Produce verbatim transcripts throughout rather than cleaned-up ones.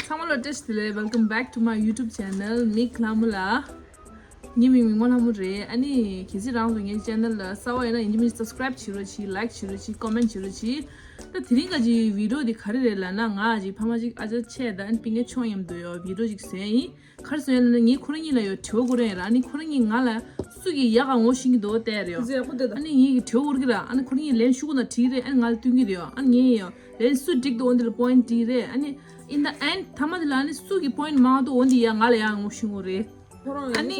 ཚང་མ་ལ་བཀྲ་ཤིས་བདེ་ལེགས། Welcome back to my YouTube channel མིག་ལྷ་མོ་ལགས། ངའི་མིང་མིག་མོ་ལྷ་མོ་རེད། ཨ་ནི་གལ་སྲིད་རང་ཚོ་ངའི་ཆེ་ནལ་ལ་གསར་པ་ཡིན་ན་ཡིན་གཅིག་མིན་གཅིག་སབ་སི་ཀ་རའིབ་བྱེད་རོགས་གྱིས། ལའིག་བྱེད་རོགས་གྱིས། ཀོ་མེན་ཊི་བྱེད་རོགས་གྱིས། ད་དེ་རིང་ག་ཅིག་བི་ཌི་ཡོ་འདི་ག་རེ་རེད་ལབ་ན། ང་ཅིག་ཕ་མ་ཅིག་ཨ་ཅག་ཆེ་ད་ཨ་ནི་སྤུན་ཀྱག་ཆུང་མཉམ་དུ་ཡོད་བི་ཌི་ཡོ་ཅིག་བཟོས་ཡིན། ག་རེ་བཟོས་ཡིན་ལབ་ན་ངས་ཁོ་རང་གཉིས་ལ་ཡོད་དྲི་བ་བཀོད་རན་ཡིན་ར། ཨ་ནི་ཁོ་རང་གཉིས་ང་ལ་སུ་གིས་ཡག་ག་ངོ་ཤེས་ཀྱི་འདུག་བལྟས་རེད་ཡོད། ཨ་ནི་ངས་ཀྱི་དྲི་བ་བཀོད་ཀྱི་ར། ཨ་ནི་ཁོ་རང་གཉིས་ལན་ཤོད་ཀྱི་ན་བྲིས་རེད། ཨ་ནི་ང་ལ་སྟོན་གྱི་རེད་ཡོད། ཨ་ནི་ངས་ཡོད་ལན་སུ་འགྲིག་འདུག་འོ་འདི་ལ་པོ་ཡིན་ཊི་བྲིས་རེད། ཨ་ནི་in the end མཐའ་མ་དེ་ལ་ཨ་ནི་སུ་གི་པོ་ཡིན་ཊི་མང་འདུག་འོ་འདི་ཡ་ང་ལ་ཡག་ངོ་ཤེས་ཀྱི་རེད། ཁོ་རང་ཨ་ནི་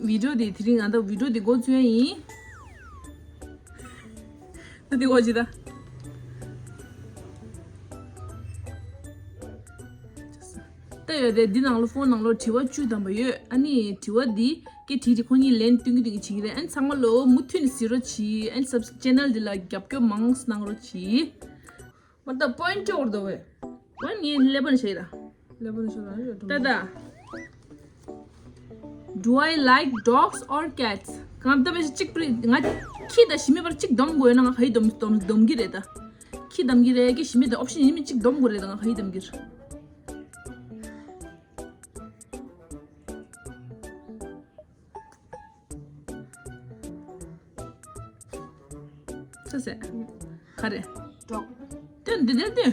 བི་ཌི་ཡོ་དེ་དེ་རིང་ང་ད་བི་ཌི་ཡོ་དེ་འགོ་འཛུགས་ཡ་ཡིན། ད་དེ་འོ་ཅི་ད། ད་ཡོད་དེ་འདི་ནང་ལོ་ཕོན་ནང་ལོ་དྲི་བ་བཅུ་ཐམ་པ་ཡོད། ཨ་ནི་དྲི་བ་འདི་སྐད་དྲིས་དྲིས་ཁོ་གཉིས་ལན་སྟོན་གྱི་འདུག་གི་བྱེད་ཀྱི་རེད། ཨ་ནི་ཚང་མ་ལོ་མུ་མཐུད་ནས་གཟིགས་རོགས་གྱིས། ཨ་ནི་སབ་ཆེ་ནལ་འདི་ལ་རྒྱབ་སྐྱོར་མང་གནང་རོགས་གྱིས། མ་ད་པོ་ཡིན་ཊི་ཅོག་རྡོ་བས། པོ་ཡིན་ཊི་ངས་ཀླད་པ་ནས་བཤད་ཡིན་ར། ཀླད་པ་ནས་བཤད་ར་ཨ་ནི་ད་ད། Do I like dogs or cats? གང་ལྟ་བས་གཅིག་པུ་ང་ཁྱི་དང་ཞི་མི་བར་གཅིག་སྡོམ་དགོས་ན་ང་ག་ཡི་སྡོམ་སྡོམ་སྡོམ་གྱི་རེད་ད། ཁྱི་སྡོམ་གྱི་རེད་ཀྱི་ཞི་མི་དང་ཨོབ་ཤན་ཡིན་མིན་གཅིག་སྡོམ་དགོས་རེད་ད། ང་ག་ཡི་སྡོམ་གྱི་རེད། ཆ་ཟེ། ག་རེ། dog། དེ་འདི་འདི་འདི།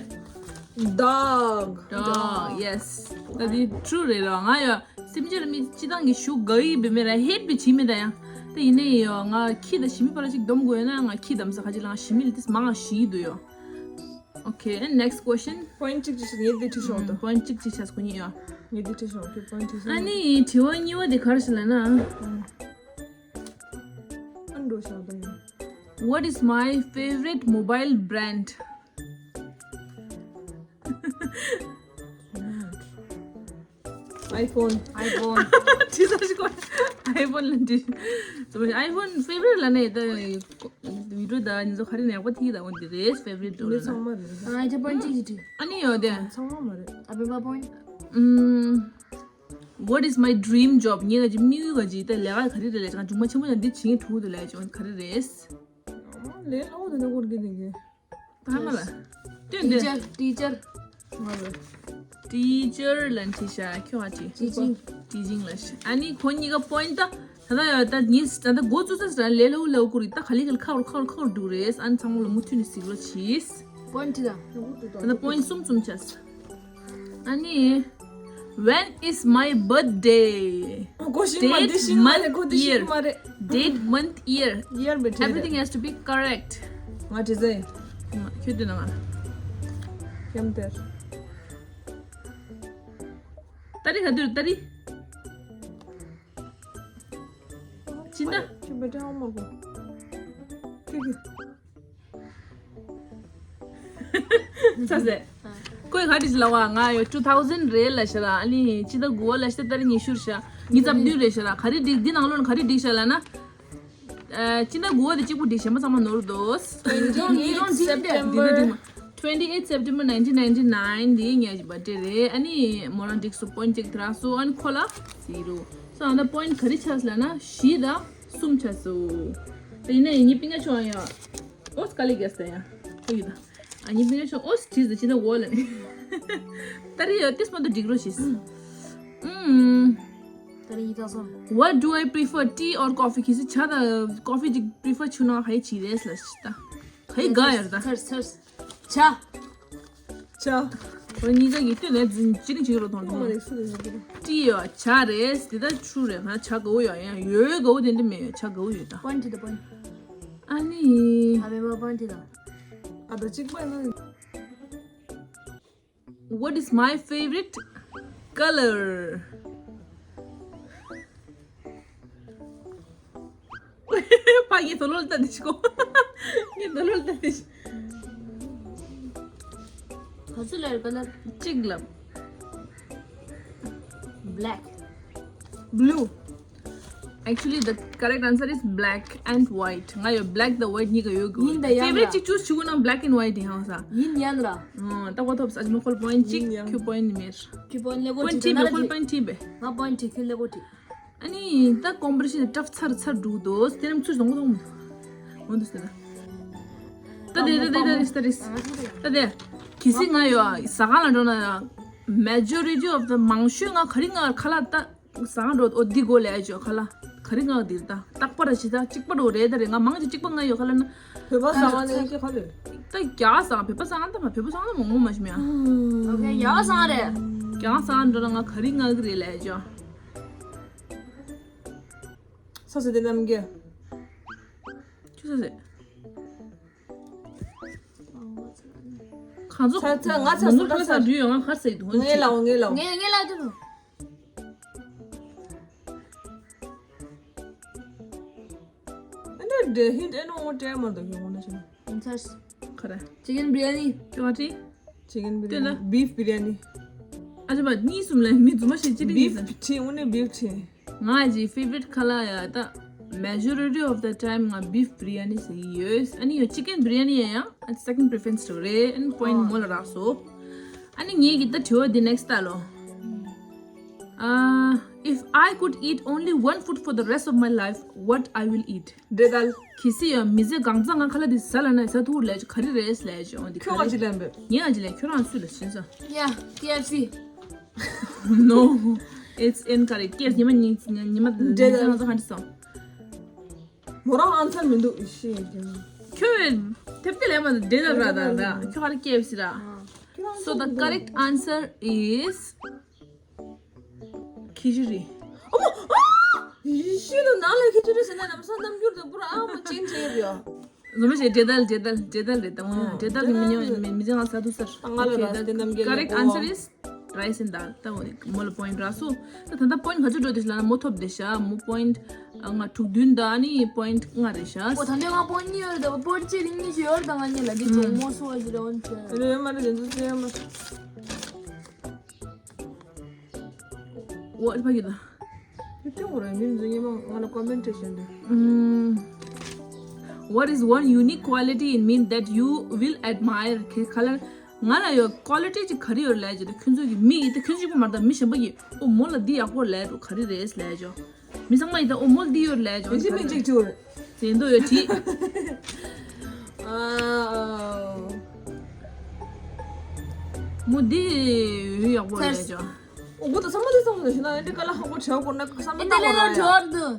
dog། dog yes། ད་འདི་ཊུ་རུ་རེད་ར། ང་ཡ་སེམས་ཅན་ལ་མི་སྤྱི་བཏང་གི་ཞུ་དགའ་ཡི་བེ་མེ་ར་ཧེད་བི་བྱི་མེ་ད་ཡང་། ད་ཡིན་ནའི་ཡ་ང་ཁྱི་དང་ཞི་མི་བར་ཅིག་སྡོམ་དགོས་ཡོད་ན་ང་ཁྱི་སྡོམ་ས། ཁ་ཅིག་ལ་ང་ཞི་མི་ལ་ཏིས་མང་ང་ཞི་འདུག་ཡོད། Okay, and next question. པོ་ཡིན་ཊི་གཅིག་ཅིག་ངས་འདི་བྲིས་ཤོག་ད། པོ་ཡིན་ཊི་གཅིག་གཅིག་ཆགས་ཁོ་གཉིས་ཡོད། ངས་འདི་བྲིས་ཤོག་ཁྱོད་པོ་ཡིན་ཊི་གཅིག་ཨ་ནི་དྲི་བ་གཉིས་པ་དེ་ག་རེ་ཞིག་ལབ་ན། ཨ་འགྲོ་ཤག་ད་ཡིན། What is my favorite mobile brand? iPhone. iPhone. དྲི་ཟ་ཞིག་གོ iPhone ལ་འདྲི། ཙམ་iPhone favorite ལ་ནས་ད་བི་ཌི་ཡོ་ད་ཉི་ཚོ་ག་རེ་ནས་ཡག་པོ་ཐིག་ད་འོ་འདི་རེད། Favorite འདི་འདྲ་ཚང་མ་རེད། ཨ་ཅེ་པོ་ཡིན་ཊི་གཅིག་ཅིག་དྲི། ཨ་ནི་ཡོད་དེ། ཚང་མ་མ་རེད། ཨ་བེ་མ་པོ་ཡིན། ཨུམ། What is my dream job? ངའི་ག་ཅིག་དམིགས་ཡུལ་ག་ཅིག་ད་ལས་ཀ་ག་རེ་རེད་ལས་ཀྱང་སྒྲུང་མ་ཆེན་པོ་ཡང་འདི་བྱེད་ཐུབ་འདུག་ལས་ཀྱང་ག་རེ་རེད། ལས་སླ་པོ་དེ་འདྲ་སྐོར་གྱི་འདུག་གི། ད་མ་ལ། ཏན་ཏན། teacher teacher། ང་ལ། teacher ལ་འཁྲི་ཤག་ཁྱོད་ཨ་ཏི། teaching teaching ལ་ཤ། ཨ་ནི་ཁོ་གཉིས་ཀ་པོ་ཡིན་ད། ད་ད་ཡོད་ད་ངས་ད་ད་འགོ་བཙུགས་ས་ལས་སླ་པོ་སླ་པོ་སྐོར་ད་ག་ལེ་ག་ལེ་ཁག་རུ་ཁག་རུ་ཁག་རུ་འདུག་རེད། ཨ་ནི་ཚང་མ་ལ་མུ་མཐུད་ནས་གཟིགས་རོགས་གྱིས། པོ་ཡིན་ཊི་ད། ད་ད་པོ་ཡིན་ཊི་གསུམ་གསུམ་ཆགས། ཨ་ནི། When is my birthday? གོ་ཤིང་མ་འདི་ཤིང་མ་རེད། གོ་འདི་ཤིང་མ་རེད། Date, month, year. year བེ་ཊི་རེད། Everything has to be correct. ང་ཊི་ཟེ། ཁྱོད་དེ་ན་ང་། ཁྱམ་དེར། ཏ་རི་ག་དུར་ཏ་རི། ཅི་འདྲ། ཁྱོད་བེ་ཊི་ཧ་མ་གོ་ཁྱོད་ཀྱི། ཚ་ཟེ། ཁོས་ག་རེ་ལབ་པ། ང་ཡོད་two thousand རེད་ལབ་ཤག་ར། ཨ་ནི་སྤྱི་ཟླ་དགུ་པ་ལབ་ཤག་ཏ་རིག་ཉི་ཤུ་རེད་ཤག་ཉི་ཤུ་རྩ་བདུན་རེད་ཤག་ར། ག་རེ་འགྲིག་འདི་ནང་ལོགས་ནས་ག་རེ་འགྲིག་ཤག་ལབ་ན། ཨ། སྤྱི་ཟླ་དགུ་པ་དེ་གཅིག་པུ་འགྲིག་གཞན་པ་ཚང་མ་ནོར་འདུག You don't, you don't འགྲིག་འདི་འདི་འགྲིག་མ། Twenty eight September nineteen ninety nine འདི་ངའི་བར་ཌེ་རེད། ཨ་ནི་མོ་རང་འགྲིག་སོང་། པོ་ཡིན་ཊི་གཅིག་དེ་རག་སོང་། ཨ་ནི་ཁོ་ལ་ཟི་རོ། སོ་ཨ་ད་པོ་ཡིན་ཊི་ག་རེ་ཆགས་ལབ་ན་བཞི་དང་གསུམ་ཆགས་སོང་། དེ་ཡིན་ན་ཡིན་ངའི་པིན་ཀ་ཆོ་ཨ་ཡ། ཨོ་དཀའ་ལས་རྒྱག་ས་ཡ། ཨོ་ཡོད་ད། ཨ་ནི་པིན་ཀ་ཆོ་ཨོ་སི་བྲིས་ཟེར་ཅི་ན་འོ་ལ་ནི། ད་རེས་ཡ་ཏིས་མ་ཏོ་འགྲིག་རོ་ཞིས། ཨུམ། ད་རེས་ཡི་ད་སོང་། What do I prefer, tea or coffee? གལ་སྲིད་ཇ་དང་ཀོ་ཕི་ཅིག་པི་རི་ཕར་བྱུང་ན་ཧའི་ཇི་རེད་ལབ་ཤིག་ད། ཧའི་ག་ཡར་ད། ཚར་ཚར། ཇ། ཇ། ཁོ་གཉིས་ཀ་གི་སྟོད་ནས་འཛིན་ཅི་ནི་ཅི་རོ་ཐོང་ཐོང་། ཏི་ཡོ་ཇ་རེད། དེ་ད་ཆུ་རེད། ང་ཇ་དགའ་བོ་ཡོད། ཡང་ཡོད་དགའ་བོ་དེ་འདྲ་མེད། ཇ་དགའ་བོ་ཡོད་ད། པོ་ཡིན་ཊི་ད་པོ་ཡིན་ཊི། ཨ་ནི། ཨ་བེ་མ་པོ་ཡིན་ཊི་ད། ཨ་ད་གཅིག་པ་ཡིན་ན། What is my favorite color? ཕ་ངའི་དོ་ལོལ་ལྟ་དེ་ཤི་གོ་ངའི་དོ་ལོལ་ལྟ་དེ་ཤི། ག་ཚོད་ལ་ཡོད་ཀ་ལ། གཅིག་ལ། Black. Blue. Actually, the correct answer is black and white. ང་ཡོད་black དང་white གཉིས་ཀ་ཡོད་དགོས། ཡིན་ད་ཡང་། Favorite གཅིག་choose བྱེད་དགོས་ན་black and white ཡིན་ཧང་ས། ཡིན་ཡང་ར། ཨང་། ད་གོ་ཐོབ་ས་ཨ་ཅི་མ་ཁོལ་པོ་ཡིན་གཅིག་ཡིན་ཡང་། ཁྱོད་པོ་ཡིན་མེར། ཁྱོད་པོ་ཡིན་ལེ་གོ་པོ་ཡིན་ཅིག་ཐིམ་ན་ར་ཁོལ་ཅིག་པོ་ཡིན་ཐིམ་པས། ང་པོ་ཡིན་ཅིག་ཁྱོད་ལེ་གོ་ཅིག་ཨ་ནི་ད་ཀོམ་པི་ཊི་ཤན་ཊབ་ཚར་ཚར་འགྲོ་འདུག་དེ་རིང་ཚུར་སོང་གོ་ཐོང་མོ། འོན་ཏུ་ཟེར་ན། ད་དེ་ད་དེ་ད་དེ་ད་དེ་ད་དེ། གལ་སྲིད་ང་ཡོད་ཟ་ཁང་ལ་འགྲོ་ན་ཡང་། Majority of the མང་ཤོས་ང་ག་རེ་ང་ཁ་ལག་ད་བཟང་འགྲོ། ཨོ་འདི་དགོས་ལས་ཅོ་ཁ་ལག་ག་རེ་ང་འདིར་ད་རྟག་པར་ཞིག་ད་གཅིག་པ་འགྲོ་རེད་ད་རེད། ང་མང་ཆེ་གཅིག་པ་ང་ཡོད་ཁ་ལག་ན། བོད་པ་བཟང་བ་ནས་ཨེ་ཅེ་ཁ་ལོས། ད་རྒྱ་བཟང་བོད་པ་བཟང་ད་མ་བོད་པ་བཟང་ད་མང་པོ་མ་ཤི་མེད་ཨ། ཨོ་ཁེ་རྒྱ་བཟང་རེད། རྒྱ་བཟང་འགྲོ་ན་ང་ག་རེ་ང་གི་རེད་ལས་ཅོ། ས་ས་དེ་རྣམ་རྒྱལ། ཆུ་ས་ས། གང་ཚོ། ཚ་ཚ་ང་ཚ་མ་ནུ་སུ་ཁ་ལ་ས་ཚ། འདུས་ཡོང་ང་ཁར་ས་ཡི་དུ་ངའི་ལའོ་ངའི་ལའོ། ངའི་ངའི་ལའོ་དུ། ཨ་འདྲ་འདྲ་ཧིན་ཨེ་ནོ་ངོ་སྤྲད་མ་འདུག་ཡོང་ངོ་ན་ཆུ་ན། ཚར། ཁ་ར། Chicken biryani. ཅོ་ཨ་ཏི། Chicken biryani. Beef biryani. ཨ་ཅེ་མ་གཉིས་གསུམ་ལས་མི་རྫུན་མ་ཞིག་ཅི་རིགས་Beef ཡིན་ཟེར། ཁྲི་འུ་ནི་beef ཁྲི། ང་གི་favorite ཁ་ལག་ཡ་ད་majority of the time ང་beef biryani ཟེར་གྱི་ཡོད། ཨ་ནི་ཡོད་chicken biryani ཡ་ཡང་ཨ་second preference རེད། ཨ་ནི་point མོ་ལ་རག་སོ། ཨ་ནི་ངེད་ཀྱི་ད་དྲི་བ་འདི་next ལྟ་ལོ། Uh, if I could eat only one food for the rest of my life, what I will eat? འདྲེ་དལ། གལ་སྲིད་ཡང་མི་ཚེ་གང་ཚང་ང་ཁ་ལག་འདི་ཟ་ལ་ན་ཟ་ཐུག་ལས་ག་རེ་རེད་ལས་ཀྱི་འོ་འདི་ཁྱོད་ག་ཅི་ལན་འབེབས། ངས་ཨ་ཅི་ལན་ཁྱོད་རང་སུ་ལ་ཤེས་ས། Yeah, K F C. No, it's incorrect. Yes, ཉི་མ་ཉི་ཉི་མ་འདྲེ་དལ། ང་ཚོ་ག་འདྲ་སོང་། མོ་རང་ཨན་སར་མི་འདུག་ཤི། ཁྱོད་ཐེབས་ཏེ་ལས་མ་འདྲེ་དལ་ར་ད་ར་ཁྱོད་ག་རེ་K F C ར། So the correct answer is ཁི་ཅི་རི། ཨོ་ཨ། ཡི་ཤི་དུ་ནང་ལ་ཁི་ཅི་རི་ཟེར་ན་ལམ་སང་རྣམ་འགྱུར་དུ་པུ་ར་ཨ་མ་ཅན་ཅན་རེད་ཡ། ཟོ་མ་ཞེ་འདྲེ་དལ་འདྲེ་དལ་འདྲེ་དལ་རེད་ད་ངོ་ཡ། འདྲེ་དལ་གི་མི་ཉོ་མི་མི་ཚེ་ང་ས་དུ་སར། ང་ལ་ར་དེ་རྣམ་རྒྱལ་correct answer is rice and dal. ད་འོ་མོ་ལ་point རག་སོ། ད་ད་ལྟ་point ག་ཚོད་འགྲོ་དེ་ཤི་ལ་ན་མོ་ཐོབ་དེ་ཤ་མོ་point ང་དྲུག་བདུན་ད་ནི་point ལྔ་རེད་ཤ། ཨོ་ད་ལྟ་ང་point གཉིས་ཡོད་རེད་ད། point གཅིག་རིང་གཉིས་ཤིག་ཡོད་རེད་ད། ང་གཉིས་ལ་འདི་གྲོགས་མོ་སོ་ཞིག་རེད་འོན་ཀྱང་། རེད་མ་རེད་དེ་ཚོ་ཚེ་མ། What ཕ་གི་ད། ཡུ་ཊུབ་ར་མིན་ཟུ་ཉི་མ་ང་ལ་ཀོ་མེན་ཊེ་ཤན་དུ། What is one unique quality in me that you will admire? ཁེ་ཁ་ལར་ང་ལ་ཡོད་ཀོ་ལི་ཊི་ཅིག་ག་རེ་ཡོད་ལས་ཀྱི་ད་ཁྱོད་ཚོ་གི་མི་ཡི་ད་ཁྱོད་ཚོ་གི་མ་ད་མི་གཞན་པ་གི་ཨོ་མོ་ལ་འདི་ཡག་པོ་ལས་འགྲོ་ག་རེ་རེད་ལས་ཀྱོ། མི་ཚང་མ་ཡི་ད་ཨོ་མོ་ལ་འདི་ཡོད་ལས་ཀྱོ། མི་ཚེ་མི་གཅིག་ཅུར། ཟེར་འདུག་ཡོད་དྲིས། ཨ། མོ་འདི་ཡོད་ཡག་པོ་རེད་ཅོ། ཨོ་གོ་ད་བསམ་བློ་དེ་བསམ་བློ་ཞིག་ན་ཨེ་འདྲི་ཀ་ལ་ཧ་གོ་བྱ་གོ་ན་བསམ་བློ་ཨེ་འདྲི་ལ་ཡང་འབྱོར་འདུག་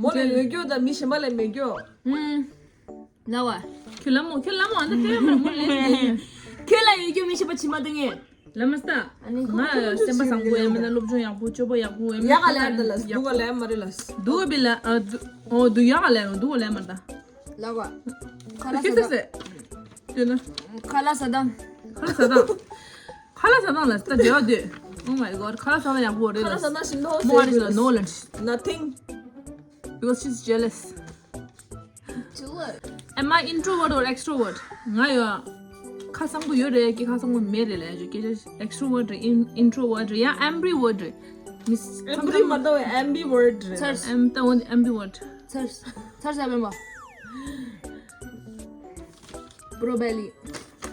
མོ་ལ་ཡོད་རྒྱུ་ད་མི་གཞན་པ་ལ་མེད་རྒྱུ། ཨུམ། ལ་བ། ཁྱོད་ལ་མོ་ཁྱོད་ལ་མོ་ཨ་འདྲ་སྟེར་མ་མོ་ལ་ཁྱོད་ལ་ཡོད་རྒྱུ་མི་གཞན་པ་ཕྱི་མ་དང་ངས། ལ་མ་སྟ། ང་སེམས་པ་བཟང་པོ་ཡང་མིན་ན་སློབ་སྦྱོང་ཡག་པོ་སྤྱོད་པ་ཡག་པོ་ཡང་མིན་ན་ཡག་ལ་ལ་ལ་སྡུག་ག་ལ་མ་རེད་ལ། སྡུག་ག་བི་ལ་ཨ་སྡུག་ཨོ་སྡུག་ཡག་ག་ལ་ཡང་སྡུག་ག་ལ་མ་རེད་ད། ལ་བ། ཁ་ལ་ཁྱོད་ས་ད་ད། སེ། ཁྱོད་ན། ཁ་ལ་ས་དང་། ཁ་ལ་ས་དང་། ཁ་ལ་ས་དང་ལ་ས་ད་རྒྱལ་བ་དུས། Oh my god ཁ་ལ་ས་དང་ཡག་པོ་རེད་ལ། ཁ་ལ་ས་དང་ཞིག་ནོ་མོ་ཨ་རི་ལ་ནོ་ལ། Nothing. Because she's jealous. Am I introvert or extrovert? ང་ཡོད། ཁ་གསང་པོ་ཡོད་རེད་ཀྱི་ཁ་གསང་པོ་མེད་རེད་ལ་ཡ་ཅོ་སྐད་ཆ་extrovert རེད་in- introvert རེད་ཡ་ambivert རེད། Miss ambivert མ་གཏོགས་ambivert རེད། ཚར། am ད་འོན ambivert། ཚར། ཚར་ས་བེམ་པ། Probably.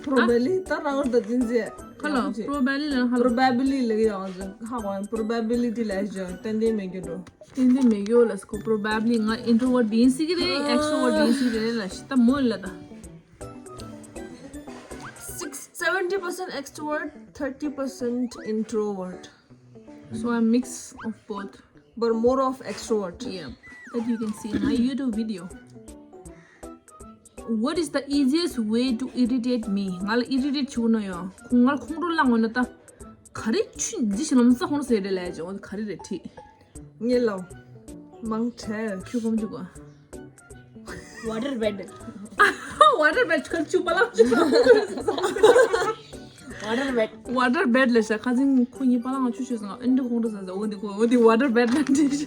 Probably ད་རང་ད་འཛིན་ཚེ། ཁ་ལ་probably ལ་ཧ་ལ། Probably ལ་ཡ་ཧ་གོ་probability ལ་ཡ་ཏན་ཏན་མེད་རྒྱུ་འགྲོ། ཏན་ཏན་མེད་ཡོད་ལ་སྐོ་probably ང་introvert ཡིན་སྲིད་ཀྱི་རེད། extrovert ཡིན་སྲིད་ཀྱི་རེད་ལ་ཤི་ད་མོ་ལ་ད། Six seventy percent extrovert, thirty percent introvert. So I'm mix of both. But more of extrovert. Yeah, that you can see in my YouTube video. What is the easiest way to irritate me? ང་ལ་irritate བྱེད་ན་ཡོད། ཁོང་ང་ཁོང་ཁྲོ་ལངས་འོ་ན་ད། ག་རེ་ཆུ་འདི་ཞིག་ལམ་སང་ཁོང་ཟེར་རེད་ལས་ཀྱང་འོ་ད་ག་རེ་རེད་དྲིས། ངེ་ལོ། མང་ཆེ། ཁྱོད་ཁོང་ཆུ་གོ། Water bed. Water bed ཁ་ཆུ་པ་ལ་ཆུ། Water bed. Water bed ལས་ཤ་ཁ་ཚིང་ཁོ་གཉིས་པ་ལ་ང་ཆུ་ཆུ་སང་ཨེ་འདྲ་ཁོང་ཁྲོ་ཟ་ཟ་འོ་འདི་ཁོ་འོ་འདི་water bed ལ་འདྲི་ཤ།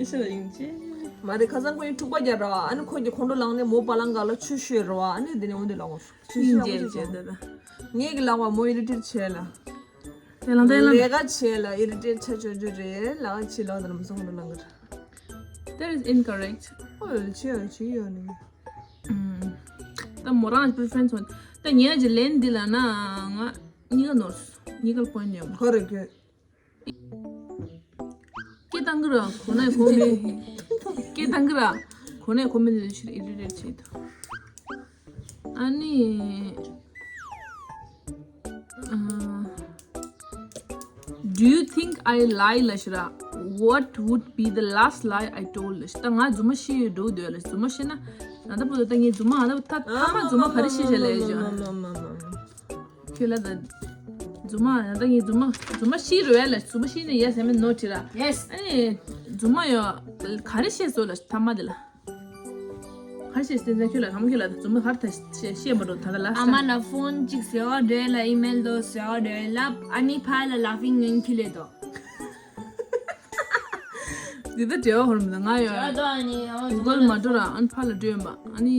ཨེ་ཤ་ལ་ཡིན་ཅེ། མ་རེད་ཁ་སང་ཁོ་གཉིས་འཁྲུག་པ་རྒྱག་ར་ཨ་ནི་ཁོ་གཉིས་ཁོང་ཁྲོ་ལངས་ནས་མོ་པ་ལང་ག་ལ་ཆུ་ཤོད་ར་ཨ་ནི་འདི་ནས་འོ་འདི་ལ་འོ། ཤི་ཤི་ཡིན་ཡག་པོ་ཅེས་ཅེས་ཅེས་ད་ད། ངེད་ཀྱི་ལག་པ་མོ་ཡི་རི་ཏིར་བྱས་ལ། དེ་ལ་དེ་ལ། ལས་ཀ་བྱས་ལ་ཡི་རི་ཏིར་ཆ་ཆོ་ཆོ་རེད་ལག་ཆི་ལག་དང་མི་སོང་ལ་ལང་གི་ར། That is incorrect. ཨོ་ལ་ཆི་ཡ་ཆི་ཡོད་ནི། ད་མོ་རང་preference ཧོན། ད་ཉེ་ཅི་ལན་འདི་ལ་ན་ང་གཉིས་ཀ་ནོར། གཉིས་ཀ་ལ་point ཡོད་མ། ཧོ་རེ་གྱོད། སྐད་བཏང་གི་ར་གོ་ནས་གོ་མི། སྐད་བཏང་གི་ར་གོ་ནས་གོ་མི་འདི་ཕྱིར་ཨི་རི་ཊེཊ་བྱེད་དོ། ཨ་ནི། Do you think I lie ལབ་ཤི་ར། What would be the last lie I told ལབ་ཤི། ད་ང་རྫུན་མ་བཤད་ཡོད་འགྲོ་འདོད་ལབ་ཤི། རྫུན་མ་བཤད་ན་ད་ལྟ་བུ་ད་ངས་རྫུན་མ་ཨ་ད་ད་ཐ་མ་རྫུན་མ་ག་རེ་བཤད་བྱས་ལབ་ཡོད་ཅོ། ཁྱོད་ལ་ད་རྫུན་མ་ད་ལྟ་ངས་རྫུན་མ་རྫུན་མ་བཤད་རོགས་ཡ་ལབ་ཤི། རྫུན་མ་བཤད་ན་yes ཡ་མེད་no བྲིས་ར། Yes ཨ་ནི་རྫུན་མ་ཡོད་ག་རེ་བཤད་སོང་ལབ་ཤི་ཐ་མ་དེ་ལ། ག་རེ་བཤད་སོང་ཁྱོད་ལ་ཐ་མ་ཁྱོད་ལ་ད་རྫུན་མ་ག་རེ་ད་བཤད་བཤད་མ་འགྲོ་ད་ད་ལ་ཨ་མ་ལ་ཕོན་གཅིག་ཟེར་བ་འདྲ་ལ་ཨི་མེལ་དོ་ཟེར་བ་འདྲ་ལབ། ཨ་ནི་ཕ་ལ་ལ་ཕིང་ངན་ཁྱི་ལེ་དོ། འདི་ལྟར་འབྲེལ་བ་ཧོར་མི་ང་ཡོད། ཨ་ནི་གུ་གལ་མ་འགྲོ་ར་ཨན་ཕ་ལ་སྤྲོད་མ། ཨ་ནི་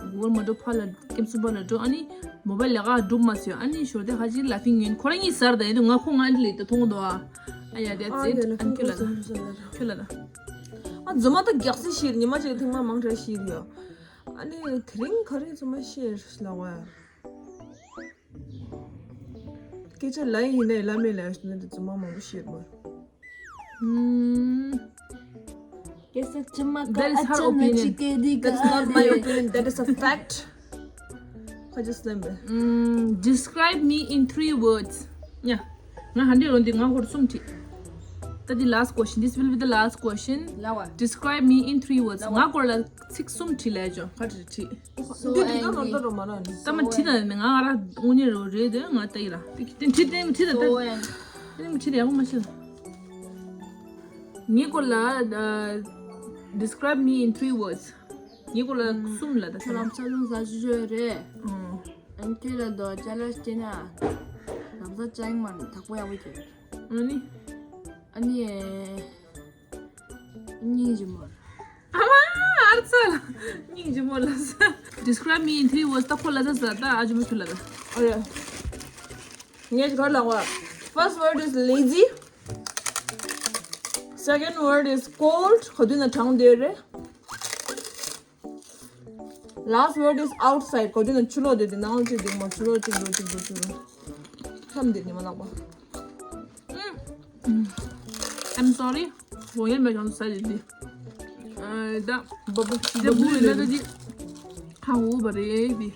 གུ་གལ་མ་འགྲོ་ཕ་ལ་སྐེམ་སུ་ཕ་ལ་འགྲོ། ཨ་ནི་མོ་བལ་ལས་ཀ་སྒྲུབ་མ་ཟེར། ཨ་ནི་ཞོར་དེ་ཧ་ཅི་ལ་ཕིང་ངན་ཁོ་རང་གཉིས་ཟར་ད་ཡིན་དུ་ང་ཁོ་ང་འདི་ལི་ད་མཐོང་དོ་ཨ། ཨ་ཡ་that's it ཨན་ཁྱོད་ལ་ད་ཁྱོད་ལ་ད། ཨ་རྫུན་མ་ད་རྒྱག་སྲིད་ཤེས་ཉི་མ་གཅིག་ཐེངས་མ་མང་དྲགས་ཤེས་ཡོད། ཨ་ནི་དེ་རིང་ག་རེ་རྫུན་མ་བཤད་ལ་བ། སྐད་ཆ་ལ་ཡིན་ནའི་ལ་མེད་ལ་ཡོད་ན་རྫུན་མ་མང་པོ་བཤད་མ། ཨུམ། སྐད་ཆ་ཅི་མ་ཀ་That is her ཨ་ཅག་ན་opinion. ཅི་སྐད་དི་That's not my opinion. That is a fact. ཁ་ཅིག་སེམས་པས། ཨུམ། Describe me in three words. ཡ། ང་ཧ་འདྲེ་རོ་འདི་ང་ཧོར་གསུམ་ཁྲིད། ད་འདི་last question. This will be the last question. ལ་བ། Describe me in three words. ལ་བ། ང་སྐོར་ལ་ཚིག་གསུམ་ཁྲིད་ལས་ཅོ་ཁ་ཁྲིད་ཁྲིད། So འདི་ཁྲིད་ད་ནོར་ད་རོ་མ་ར་ནི། ད་མ་ཁྲིད་ད་ནི་ང་ང་ར་དངོས་གནས་རོ་རེད་དེ་ང་ལྟ་ཡི་ར། དེ་ཁྲིད་དེ་ཁྲིད་དེ་ད། དེ་མ་ཁྲིད་ཡག་པོ་མ་ཤེས། ངའི་སྐོར་ལ་ཨ། Describe me in three words. ངའི་སྐོར་ལ་གསུམ་ལ་ད་ཁྱོད་ལམ་སང་ལུང་ཟ་ཆུ་ཆོས་རེད། ཨང་། ཨ་ནི་ཁྱོད་ལ་དོ་ཅ་ལག་སྐྱེ་ན་ལམ་སང་ཅང་མ་ཐག་པོ་ཡག་པོ་ཁྱོད། ཨ་ནི། ཨ་ནི། སྙིང་རྗེ་མོ། ཨ་མ་ཨར་ཚ་ལ་སྙིང་རྗེ་མོ་ལ་ས། Describe me in three words. ད་ཁོ་ལ་ཟ་ཟ་ད་ཨ་ཇུ་མོ་ཁྱོད་ལ་ད། ཨོ་ཡ། ངས་ག་ལ་བ། First word is lazy. Second word is cold. ག་དུས་ན་གྲང་དེ་རེད། Last word is outside. ག་དུས་ན་ཆུ་ལོག་དེ་དེ་ནང་ལ་ཅིག་དེ་མ་ཆུ་ལོག་ཅིག་འགྲོ་ཅིག་འགྲོ་ཅིག་འགྲོ། མཚམས་དེ་ཉི་མ་ལག་པ། I'm sorry. རོ་ཡན་མེ་གང་ས་ལི་ལི། ཨ་ད་བ་བ་ཞི་ད་བུ་ལི་ན་ད་ཅི། ཁ་འུ་བ་རེད་དེ།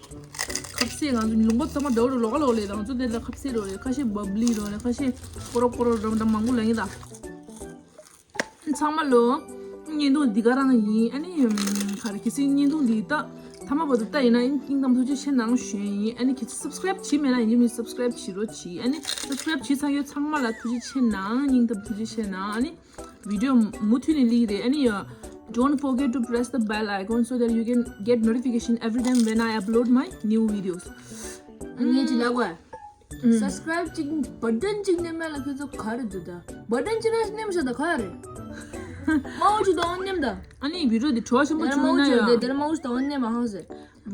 ཁབ་སེ་ང་ཚོ་ལུང་པ་ཚང་མ་འདྲ་བོ་ལོག་ལོག་ལས་ང་ཚོ་དེ་ལ་ཁབ་སེ་རོ་རེད། ཁ་ཤས་བ་བ་ལི་རོ་རེད། ཁ་ཤས་ཀོ་རོ་ཀོ་རོ་རམ་རམ་མང་པོ་ལ་ཡིན་ད། ཚང་མ་ལོ། བརྙན་ཐུང་འདི་ག་རང་ཡིན། ཨ་ནི་ག་རེ་གལ་སྲིད་བརྙན་ཐུང་འདི་ད་ཐ་མ་བར་དུ་ལྟ་ཡིན་ན་སྙིང་གཏམ་ཐུགས་རྗེ་ཆེ་གནང་ཞུ་ཡིན། ཨ་ནི་གལ་སྲིད་subscribe བྱས་མེད་ན་ཡིན་གཅིག་མིན་subscribe བྱེད་རོགས་གྱིས། ཨ་ནི་subscribe བྱས་ཚར་ཡོད་ཚང་མ་ལ་ཐུགས་རྗེ་ཆེ་གནང་། སྙིང་གཏམ་ཐུགས་རྗེ་ཆེ་གནང་། ཨ་ནི་video མུ་མཐུད་ནས་ལིག་རེད། ཨ་ནི་don't forget to press the bell icon so that you can get notification every time when I upload my new videos. ངས་ཅི་ལབ་དགོས། subscribe གཅིག button གཅིག་མནན་མེད་ལ་ཁྱོད་ཚོ་ག་རེ་འདུག་ད། button གཅིག་རང་མནན་མི་བྱ་ད་ག་རེ། མ་འོ་ཅིག་དང་མནན་ད། ཨ་ནི་video འདི་བྲོ་བ་ཆེན་པོ་དེ་བྱུང་མ་ཡིན་ན་འོ་ཅིག་ཡང་དེ་དེར་མ་འོ་ཅིག་དང་མནན་མ་ཧང་ཟེར།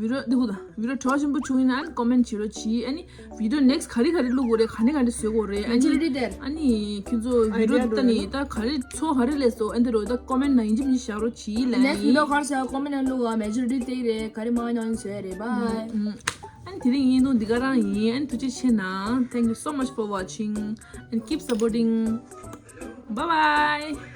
video འདི་ཧུ་ད། video བྲོ་བ་ཆེན་པོ་བྱུང་ཡིན་ན་ཨ་ནི་comment བྱེད་རོགས་གྱིས། ཨ་ནི་video next ག་རེ་ག་རེ་བླུག་དགོས་རེད། ག་ནས་ག་རེ་བཟོ་དགོས་རེད། ཨ་ནི་majority དེར། ཨ་ནི་ཁྱོད་ཚོ་video འདི་ལྟ་ནས་ད་ག་རེ་ཚོ་ག་རེ་ལས་སོ་ཨ་འདི་རོ་ད་comment ནང་ཡིན་གཅིག་མིན་གཅིག་བཞག་རོགས་གྱིས་ལན། next video ག་རེ་བྱ་comment ནང་བླུག་ཨ་majority དེ་རེད། ག་རེ་མ་ཡིན་ན་ཨ་ནི་བཟོ་ཡ་རེད། bye. ཨ་ནི་དེ་རིང་བརྙན་ཐུང་འདི་ག་རང་ཡིན། ཨ་ནི་ཐུགས་རྗེ་ཆེ་གནང་། Thank you so much for watching and keep supporting. Bye bye.